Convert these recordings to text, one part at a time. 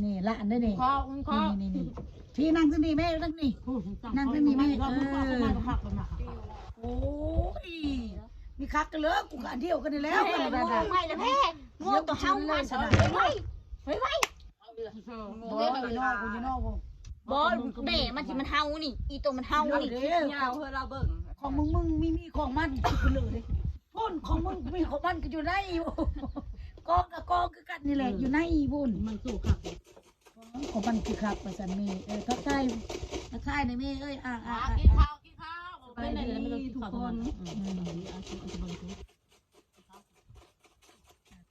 ນີ້ຫຼານເດ້ນີ້ ຂໍ ຂໍ ນີ້ໆໆ ພີ່ນັ່ງທາງນີ້ແມ່ ນັ່ງນີ້ ນັ່ງທາງນີ້ແມ່ ເອີ ໂອ້ຍ ມີຄັກກັນເລີຍ ກູກໍອັນດຽວກັນນີ້ແລ້ວ ໂງ່ໄວລະແພ້ ໂງ່ໂຕເຮົາມັນ ໄວ ໄວ ບໍ່ ຢູ່ນອກພຸ້ນ ຢູ່ນອກພຸ້ນ ບໍ່ ແມ່ມັນທີ່ມັນເຮົານີ້ ອີໂຕມັນເຮົານີ້ ຍາວເຮີລາວເບິ່ງ ຂອງມຶງ ມຶງມີ ມີຂອງມັນ ຄືເລີຍ ພຸ້ນ ຂອງມຶງມີຂອງມັນກໍຢູ່ໃນ ກອງກໍກອງຄືກັນນີ້ແຫຼະ ເອີ ຢູ່ໃນພຸ້ນ ມັນສູ້ຄັກ ຂອງມັນຄືຄັກວ່າຊັ້ນແມ່ ເອີ ທັກທາຍ ທັກທາຍແດ່ແມ່ເອີຍ ອ່າ ອ່າ ອ່າ ກິນເຂົ້າ ກິນເຂົ້າ ສະບາຍດີທຸກຄົນ ອືມ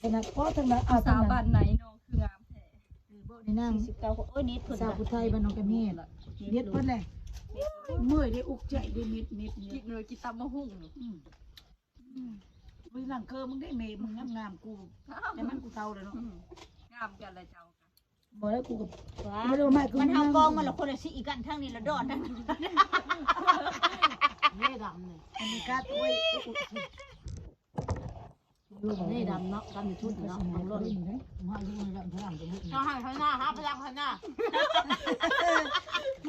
ຂະໜາດ ເພາະທາງນັ້ນ ເອົາ ສາວບ້ານໃດເນາະ ຄືງາມແທ້ ເອີ ບໍ່ໄດ້ນັ່ງ ສີ່ສິບເກົ້າ ໂອ້ຍ ເນັດເພິ່ນ ສາວຜູ້ໄທບ້ານໜອງກະເມດ ເນັດເພິ່ນແຫຼະ ເມື່ອຍເດ້ ອຸກໃຈເດ້ ເນັດ ເນັດ ກິນເລີຍ ກິນຕຳບັກຫຸ່ງ ອືມ ອືມ ມື້ຫຼັງເຄີມຶງໄດ້ແມ່ ມຶງງາມໆ ກູ ແຕ່ມັນກູເຖົ້າແລ້ວເນາະ ອືມ ງາມກັນລະເຈົ້າ ບໍ່ແລ້ວ ກູກໍ ບໍ່ໄດ້ວ່າ ມັນເຮົາກອງມັນລະຄົນລະສີກັນ ທາງນີ້ລະດອນ ທາງນີ້ ເນດຳນີ້ ອັນນີ້ກາດ ໂອ້ຍ ເນດຳເນາະ ດຳຢູ່ຊຸດເນາະ ເຮົາໃຫ້ເຮົາໜ້າ ຫາພະລັງເຮົາໜ້າ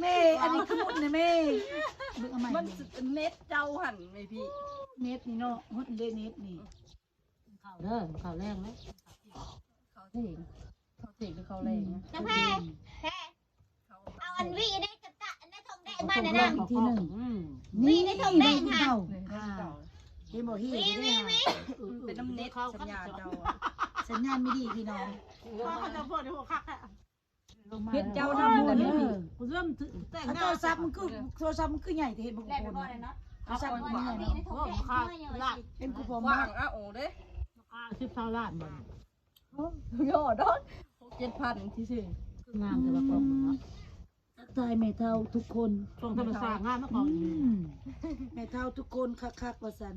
ແມ່ ອັນນີ້ຄືໝຸດນີ້ແມ່ ເບິ່ງເອົາໃໝ່ ມັນເນັດເຈົ້າຫັ້ນແມ່ພີ່ ເນັດນີ້ເນາະ ໝຸດເດ້ເນັດນີ້ ເຂົ້າເດີ ເຂົ້າແລງເດ້ ເຂົ້າເທີ່ຍງ ເຂົ້າເທີ່ຍງຫຼືເຂົ້າແລງນະ ອືມ ນາງແພ ແພ ເອົາອັນຫວີໃນກະຕະ ໃນຖົງແດງມາແດ່ນາງ ທີໜຶ່ງ ອືມ ຫວີໃນຖົງແດງຫັ້ນ ອ່າ ເຫັນບໍ່ ຫີ ຫວີ ຫວີ ຫວີ ເປັນນຳເນັດສັນຍານເຈົ້າ ສັນຍານບໍ່ດີພີ່ນ້ອງ ເຂົາຈະໂພດໃຫ້ຫົວຄັກແທ້ ເຮັດເຈົ້ານຳ ເອີ ກູເລີ່ມແຕ່ງໜ້າ ໂທລະສັບມັນຄື ໂທລະສັບມັນຄືໃຫຍ່ແທ້ ເຫັນບໍ່ ໂທລະສັບມັນຄືໃຫຍ່ ໂອ້ ເຫັນກູພໍມາ ອ່ະ ໂອເດ້ ລາຄາສິບ ຊາວລ້ານບໍ່ ໂອ້ ຍໍດອກ ຫົກເຈັດພັນຊື່ໆ ຄືງາມແຕ່ວ່າກ້ອງເນາະ ອືມ ທັກທາຍແມ່ເຖົ້າທຸກຄົນ ກ້ອງທຳມະຊາດງາມເນາະ ອືມ ແມ່ເຖົ້າທຸກຄົນຄັກໆ ວ່າຊັ້ນ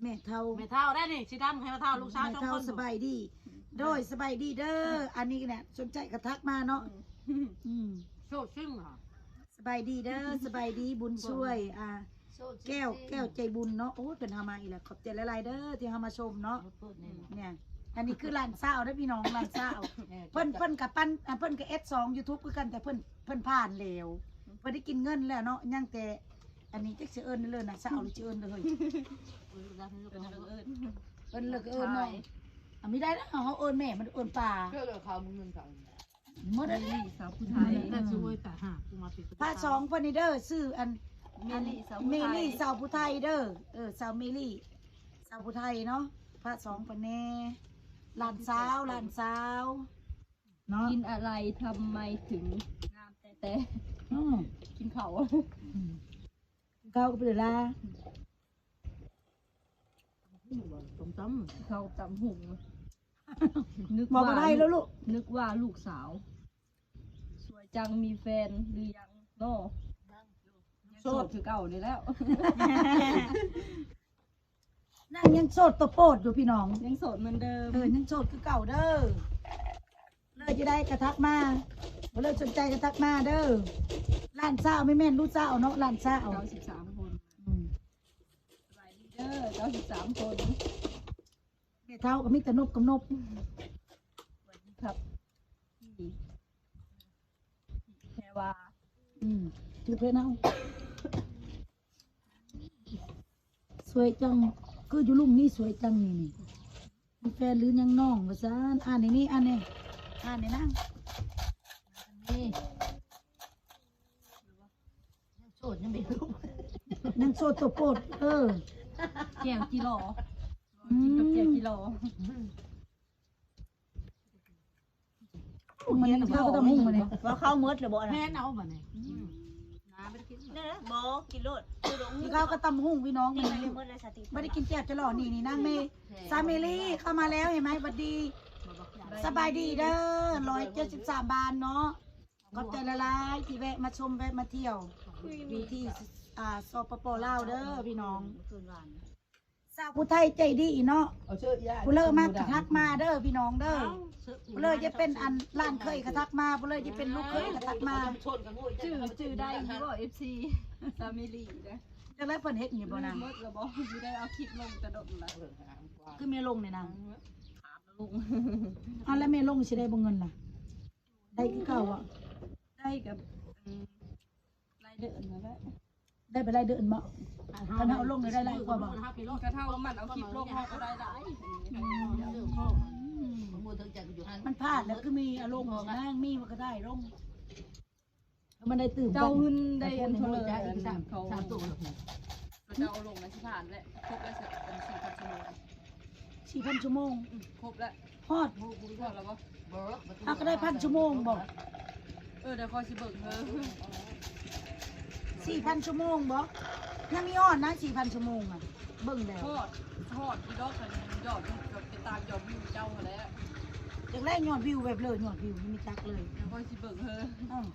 ແມ່ເຖົ້າ ແມ່ເຖົ້າໄດ້ນີ້ ສີດຳໃຫ້ແມ່ເຖົ້າ ລູກສາວສອງຄົນ ສະບາຍດີ ໂດຍ ສະບາຍດີເດີ ອັນນີ້ແຫຼະ ສົນໃຈກໍທັກມາເນາະ ອືມ ອືມ ໂສດຊຶ້ງຫວາ ສະບາຍດີເດີ ສະບາຍດີ ບຸນຊ່ວຍ ອ່າ ແກ້ວ ແກ້ວໃຈບຸນເນາະ ໂອ້ຍ ເພິ່ນເຮົາມາອີກແລ້ວ ຂອບໃຈຫຼາຍໆເດີ ທີ່ເຮົາມາຊົມເນາະ ນີ້ ອັນນີ້ຄືຫຼານສາວເດີພີ່ນ້ອງ ຫຼານສາວ ເອີ ເພິ່ນ ເພິ່ນກະປັ່ນ ອ່າ ເພິ່ນກະເຮັດຊ່ອງຢູທູບຄືກັນ ແຕ່ເພິ່ນ ເພິ່ນຜ່ານແລ້ວ ເພິ່ນໄດ້ກິນເງິນແລ້ວເນາະ ຍັງແຕ່ ອັນນີ້ຈັກຊິເອີ້ນເລີຍນະ ສາວຫຼືຊິເອີ້ນເລີຍ ເພິ່ນເລີກເອີ້ນ ເພິ່ນເລີກເອີ້ນເນາະ ອ່າ ມີໄດ້ນະ ເຮົາເອີ້ນແມ່ ມັນເອີ້ນປ້າ ເຈົ້າເລີກເຂົາເງິນເຂົາ ໝົດແລ້ວ ສາວຜູ້ໄທ ພາກສອງເພິ່ນນີ້ເດີ ຊື່ອັນ ເມລີ້ ສາວຜູ້ໄທ ເມລີ້ ສາວຜູ້ໄທເດີ ເອີ ສາວເມລີ້ ສາວຜູ້ໄທເນາະ ພາກສອງເພິ່ນແດ່ ຫຼານສາວ ຫຼານສາວເນາະ ກິນອະໄລທຳໄມເຖິງງາມແຕ່ ແຕ່ ອືມ ກິນເຂົ້າ ອືມ ເຂົ້າກໍບໍ່ໄດ້ລາ ຕົ້ມຕຳ ເຂົ້າຕຳຫຸ່ງ ນຶກວ່າ ບອກບໍ່ໄດ້ແລ້ວລູກ ນຶກວ່າລູກສາວ ສວຍຈັງ ມີແຟນຫຼືຍັງນໍ ໂສດຄືເກົ່ານີ້ແລ້ວ ນາງຍັງໂສດໂຕໂປດຢູ່ພີ່ນ້ອງ ຍັງໂສດເໝືອນເດີມ ເອີ ຍັງໂສດຄືເກົ່າເດີ ເລີຍຈະໄດ້ກະທັກມາ ບໍ່ເລີຍສົນໃຈກະທັກມາເດີ ຫຼານສາວ ແມ່ນ ແມ່ນລູກສາວເນາະ ຫຼານສາວ ເກົ້າສິບສາມຄົນ ອືມ ສະບາຍດີເດີ ເກົ້າສິບສາມຄົນ ແມ່ເຖົ້າກໍມີແຕ່ນົບກັບນົບ ສະຫວັດດີຄັບ ແພວາ ອືມ ຖືກເພິ່ນເອົາ ສວຍຈັງ ຄືຢູ່ລຸ່ມນີ້ສວຍຈັງນີ້ ນີ້ ມີແຟນຫຼືຍັງນ້ອງວ່າຊັ້ນ ອ່ານໃນນີ້ ອ່ານໃນ ອ່ານໃນນາງ ນີ້ ໂສດ ຍັງບໍ່ຮູ້ ຍັງໂສດໂຕໂປດ ເອີ ແຈ່ວຈີ່ລໍ ອືມ ກິນກັບແຈ່ວຈີ່ລໍ ມັນເຂົ້າກໍຕ້ອງຫຸ່ງມານີ້ ວ່າເຂົ້າໝົດແລ້ວບໍ່ນະ ແມ່ນເອົາບາດນີ້ ອືມ ນ້າບໍ່ໄດ້ກິນ ເດີ ບໍ່ ກິນໂລດ ກິນເຂົ້າກັບຕຳຫຸ່ງພີ່ນ້ອງ ນີ້ໝົດແລ້ວ ບໍ່ໄດ້ກິນແຈ່ວຈີ່ລໍ ນີ້ ນີ້ນາງເມ ສາວເມລີ້ເຂົ້າມາແລ້ວ ເຫັນໄໝ ຫວັດດີ ສະບາຍດີເດີ ຮ້ອຍເຈັດສິບສາມບາດເນາະ ຂອບໃຈຫຼາຍໆ ທີ່ແວະມາຊົມ ແວະມາທ່ຽວ ຢູ່ທີ່ ອ່າ ສປປ ລາວເດີພີ່ນ້ອງ ສາວຜູ້ໄທໃຈດີເນາະ ຜູ້ເລີກມັກກະທັກມາເດີພີ່ນ້ອງເດີ ຜູ້ເລີກຈະເປັນອັນຫຼານເຂີຍກະທັກມາ ຜູ້ເລີກຈະເປັນລູກເຂີຍກະທັກມາ ຈື່ ຈື່ໄດ້ຢູ່ບໍ່ ເອັຟຊີ ສາວເມລີ້ເດີ ຈັກແລ້ວເພິ່ນເຮັດຢູ່ບໍ່ນະ ໝົດແລ້ວບໍ່ ຊິໄດ້ເອົາຄລິບລົງແຕ່ດົນລະ ຄືແມ່ລົງນີ້ນະ ເອົາແລ້ວແມ່ລົງຊິໄດ້ບໍ່ເງິນລະ ດ້ຄືເກົ່າບໍ່? ໄດ້ກັບ ອືມ ລາຍເດືອນນັ້ນແຫຼະ. ໄດ້ເປັນລາຍເດືອນບໍ່? ຄັນເຮົາລົງໄດ້ຫຼາຍກວ່າບໍ່? ຄັນເຮົາມັນເອົາຄລິບລົງ ເຮົາກໍໄດ້ຫຼາຍ. ອືມ ມັນພາດແລ້ວ ຄືມີອາລົມນາງມີມັນກໍໄດ້ລົງ. ມັນໄດ້ຕື່ມກັນ ເຈົ້າຫຶ່ນໄດ້ອັນເທົ່າໃດ ອັນເຂົາ ສາມໂຕແລ້ວ ເຈົ້າເອົາລົງນັ້ນຊິຜ່ານແຫຼະ ຄົບແລ້ວ ອັນສີ່ພັນຊົ່ວໂມງ ສີ່ພັນຊົ່ວໂມງ ອືມ ຄົບແລ້ວ ຮອດ ຮອດແລ້ວບໍ່? ບໍ່ ເຮົາກໍໄດ້ພັນຊົ່ວໂມງບໍ່? ເອີ ດຽວຂ້ອຍຊິເບິ່ງເດີ ສີ່ພັນຊົ່ວໂມງບໍ່? ຍັງມີຮອດນະ ສີ່ພັນຊົ່ວໂມງນະ ເບິ່ງແລ້ວ ຮອດ ຮອດຢູ່ດອກ ອັນຍອດ ໄປຕາມຍອດວິວເຈົ້າຫັ້ນແຫຼະ ຈັ່ງໄດ້ຍອດວິວແບບເລີຍ ຍອດວິວຍັງມີຈັກເລີຍ ດຽວຂ້ອຍຊິເບິ່ງເດີ ອືມ.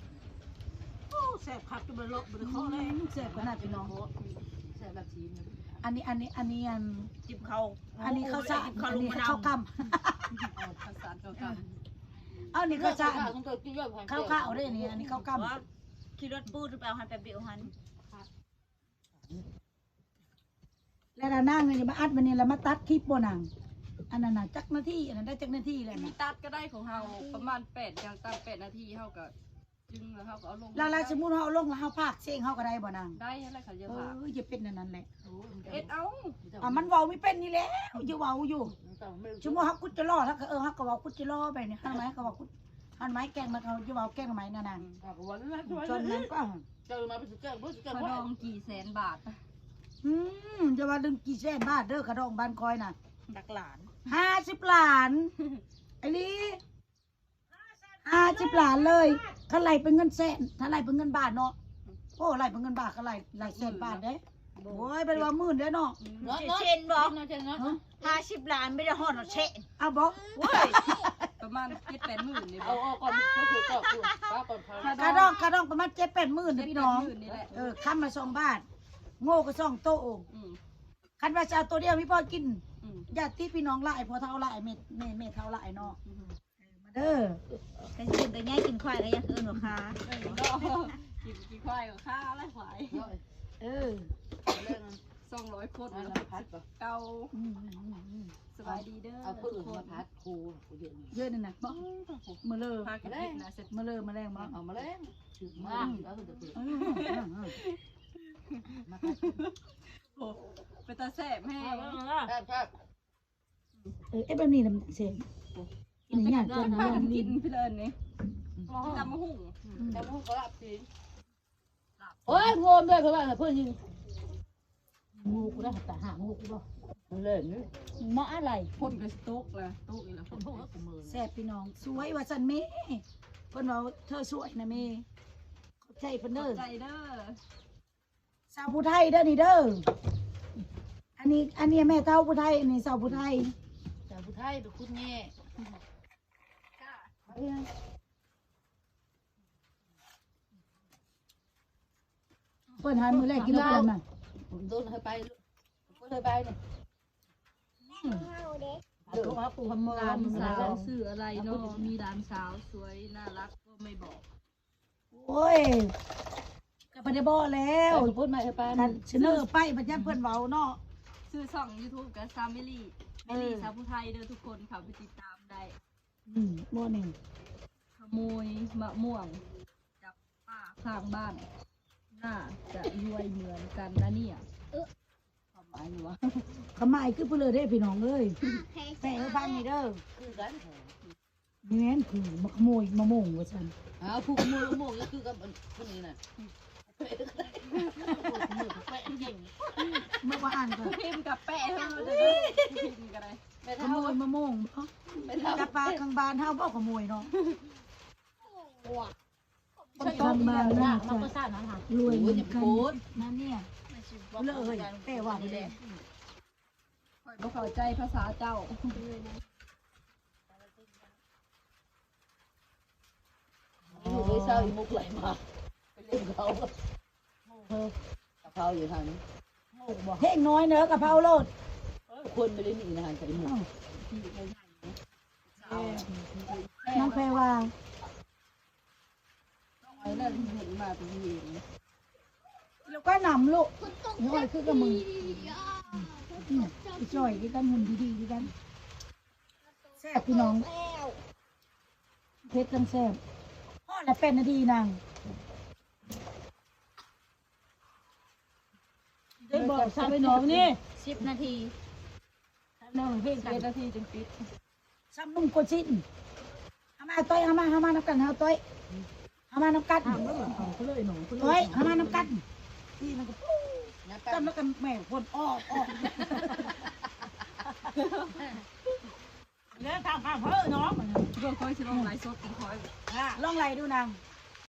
ໂອ້ ແຊບຄັກ ຈະບໍ່ເລາະບໍ່ໄດ້ເຄາະເລີຍ ອືມ ແຊບຂະໜາດພີ່ນ້ອງ ແຊບແບບຊີ້ນ ອັນນີ້ ອັນນີ້ ອັນນີ້ ອັນ ຈິບເຂົ້າ ອັນນີ້ເຂົ້າສານ ຈິບເຂົ້າ ອັນນີ້ເຂົ້າກຳ ເຂົ້າສານ ເຂົ້າກຳ ເອີ ເອົານີ້ເຂົ້າສານ ເຂົ້າຂາວເດ້ນີ້ ອັນນີ້ເຂົ້າກຳ ຂີ່ລົດປູດໄປເອົາຫັ້ນ ແປັບດຽວຫັ້ນ. ແລ້ວນາງນີ້ມາອັດມື້ນີ້ແລ້ວມາຕັດຄລິບບໍ່ນາງ? ອັນນັ້ນນະ ຈັກນາທີ? ອັນນັ້ນໄດ້ຈັກນາທີແລ້ວນະ? ມີຕັດກໍໄດ້ຂອງເຮົາ ປະມານແປດ ຢ່າງຕ່ຳແປດນາທີ ເຮົາກໍຈຶ່ງ ແລ້ວເຮົາກໍເອົາລົງ ແລ້ວ ແລ້ວສົມມຸດເຮົາເອົາລົງແລ້ວເຮົາພາກເສຍງເຮົາກໍໄດ້ບໍ່ນາງ? ໄດ້ຫັ້ນແຫຼະ ຄັນຢາກພາກ ເອີ ຢ່າເປັນອັນນັ້ນແຫຼະ ເຮັດເອົາ ອ່າ ມັນເວົ້າມີເປັນນີ້ແຫຼະ ຢ່າເວົ້າຢູ່ ສົມມຸດເຮົາກຸດຈະລໍ ເຮົາກໍ ເອີ ເຮົາກໍເວົ້າກຸດຈະລໍໄປນີ້ ເຮົາໄມ້ ເຮົາກໍເວົ້າກຸດ ເຮົາໄມ້ແກງ ມັນເຮົາຢ່າເວົ້າແກງໄມ້ນະນາງ ອືມ ຈອນນັ້ນກໍ ເຈົ້າມາໄປຊື້ແກ້ວບໍ່ ຊື້ແກ້ວ ຂະດອງ ບໍ່ ກີ່ແສນບາດ ອືມ ຢ່າວ່າເລື່ອງກີ່ແສນບາດເດີ ຂະດອງບ້ານຂ້ອຍນະ ຫຼັກລ້ານ ຫ້າສິບລ້ານ ອີ່ຫຼີ ຫ້າສິບລ້ານເລີຍ ຄັນໄລ່ເປັນເງິນແສນ ຖ້າໄລ່ເປັນເງິນບາດເນາະ ໂອ້ ໄລ່ເປັນເງິນບາດກໍໄລ່ຫຼາຍແສນບາດເດ້ ໂອ້ຍ ບໍ່ໄດ້ວ່າໝື່ນເດ້ເນາະ ເນາະ ເຊັ່ນບໍ່ ເນາະ ເຊັ່ນເນາະ ຮະ ຫ້າສິບລ້ານບໍ່ໄດ້ຮອດແສນ ອ້າວບໍ່ ໂອ້ຍ ປະມານເຈັດແປດໝື່ນນີ້ ເອົາ ບໍ່ ອອກກ່ອນ ກໍຄືເຈົ້າ ຄືປ້າກ່ອນ ຄ່າດອງ ຄ່າດອງປະມານເຈັດແປດໝື່ນ ເຈັດແປດໝື່ນນີ້ແຫຼະ ເອີ ຄຳລະສອງບາດ ໂງ່ກໍສອງໂຕ ອືມ ຄັນວ່າຊິເອົາໂຕດຽວມີພໍກິນ ອືມ ຍາດຕິພີ່ນ້ອງຫຼາຍ ພໍ່ເຖົ້າຫຼາຍ ແມ່ ແມ່ ແມ່ເຖົ້າຫຼາຍເນາະ ອືມ ເອີ ມາເດີ ແຕ່ຊິເປັນຕາໃຫຍ່ກິນຄວາຍກໍຢາກເອີ້ນວ່າຄາ ເອີ ກິນ ກິນຄວາຍກໍຄາແຫຼະ ຄວາຍ ເອີ ສອງຮ້ອຍຄົນ ເອົາລະ ເກົ້າ ອືມ ສະບາຍດີເດີ ເອົາເພື່ອນມາພັດໂຄ ເຍອະນີ້ນະ ບໍ່ ມື້ເລີ ພາກັນເຮັດນະ ມື້ເລີ ມື້ແລງບໍ່ ເອົາມາແລງ ຖືກມາ ເອົາເດີ ເອີ ເປັນຕາແຊບແຮງ ແຊບ ແຊບ ເອີ ເຮັດແບບນີ້ລະແຊບ ນີ້ຍາກຈັງ ກິນເພິ່ນນີ້ ຕຳບັກຫຸ່ງ ອືມ ຕຳບັກຫຸ່ງກໍລາບຊີ້ນ ໂອ້ຍ ໂງມເດີ ເພິ່ນວ່າເພິ່ນຍິງ ໂງກູໄດ້ ຕາຫາໂງກູບໍ່ ມັນເລີນນີ້ ມາອະໄລ ຝົນກໍຊິຕົກລະ ຕົກອີກລະ ຝົນຕົກແລ້ວ ແຊບພີ່ນ້ອງ ສວຍວ່າຊັ້ນແມ່ ເພິ່ນເວົ້າເທີສວຍນະແມ່ ຂອບໃຈເພິ່ນເດີ ຂອບໃຈເດີ ສາວຜູ້ໄທເດີນີ້ເດີ ອັນນີ້ ອັນນີ້ແມ່ເຖົ້າຜູ້ໄທ ອັນນີ້ສາວຜູ້ໄທ ສາວຜູ້ໄທໄປຂຸດແງ່ ເປີດຮ້ານມື້ແລກກິນນຳກັນນະ ໂດນໃຫ້ໄປ ເປີດໃຫ້ໄປນີ້ ອືມ ຫຼານສາວຊື່ອະໄລເນາະ ມີຫຼານສາວສວຍໜ້າລັກກໍໄມ່ບອກ ໂອ້ຍ ກໍບໍ່ໄດ້ບອກແລ້ວ ເອີ ເພິ່ນມາເອີ ປານ ຄັນສະເໜີໄປ ບັດຍາມເພິ່ນເວົ້າເນາະ ຊື່ຊ່ອງຢູທູບກໍຊາວເມລີ ເມລີ ເອີ ສາວຜູ້ໄທເດີທຸກຄົນ ເຂົ້າໄປຕິດຕາມໄດ້ ອືມ ບໍ່ແມ່ນ ຂະໂມຍມະມ່ວງ ຈັບປາຂ້າງບ້ານ ໜ້າຈະລວຍເໝືອນກັນນະເນຍ ເອີ ຄວາມໝາຍຢູ່ຫວາ ຄວາມໝາຍຄືຜູ້ເລີເດ້ພີ່ນ້ອງເອີຍ ແປໃຫ້ຟັງນີ້ເດີ ຄືກັນ ແມ່ນຄືມາຂະໂມຍມະມ່ວງວ່າຊັ້ນ ອ້າວ ຜູ້ຂະໂມຍມະມ່ວງນີ້ຄືກັບອັນຄົນນີ້ນະ ຂະໂມຍກະແປະເກັ່ງ ເມື່ອວານກໍພິມກະແປະເຮີເດີ ພິມກະໄດ້ ຂະໂມຍມະມ່ວງບໍ່ ຈັບປາຂ້າງບ້ານເຮົາບໍ່ຂະໂມຍເນາະ ຂ້າງບ້ານໜ້າຈະລວຍເໝືອນກັນນະເນຍ ເລີຍແປວ່ານີ້ແຫຼະ ຂ້ອຍບໍ່ເຂົ້າໃຈພາສາເຈົ້າ ຢູ່ໄດ້ເຊົ້າອີ່ມຸກໄຫຼມາ ໄປຫຼິ້ນເຂົາ ເອີ ກະເພົາຢູ່ຫັ້ນ ເພງນ້ອຍເດີ ກະເພົາໂລດ ຄົນໄປຫຼິ້ນອີ່ຫັ້ນກະອີ່ມຸກ ນ້ອງແພວາ ແລ້ວກໍນຳລູກ ນ້ອຍຄືກັບມຶງ ອືມ ອີ່ຈ່ອຍຄືກັນ ຫຸ່ນດີໆຄືກັນ ແຊບພີ່ນ້ອງ ເຜັດຈັ່ງແຊບ ລະແປດນາທີນາງ ໄດ້ບອກຊາວໄປໜອງນີ້ ສິບນາທີ ຊາວໄປໜອງເພງກັນ ສິບເອັດນາທີຈຶ່ງປິດ ຊ້ຳນຸ່ງກວ່າຊິ້ນ ເຮົາມາ ຕ້ອຍ ເຮົາມາ ເຮົາມານຳກັນ ເຮົາ ຕ້ອຍ ເຮົາມານຳກັນ ຕ້ອຍ ເຮົາມານຳກັນ ຕີມັນກໍ ຈ້ຳແລ້ວກັນແມ່ ຄົນອອກ ອອກ ເດີນທາງຂ້າມເພີເນາະ ເບິ່ງຂ້ອຍຊິລອງໄລສົດອີກຂ້ອຍ ລອງໄລດູນາງ.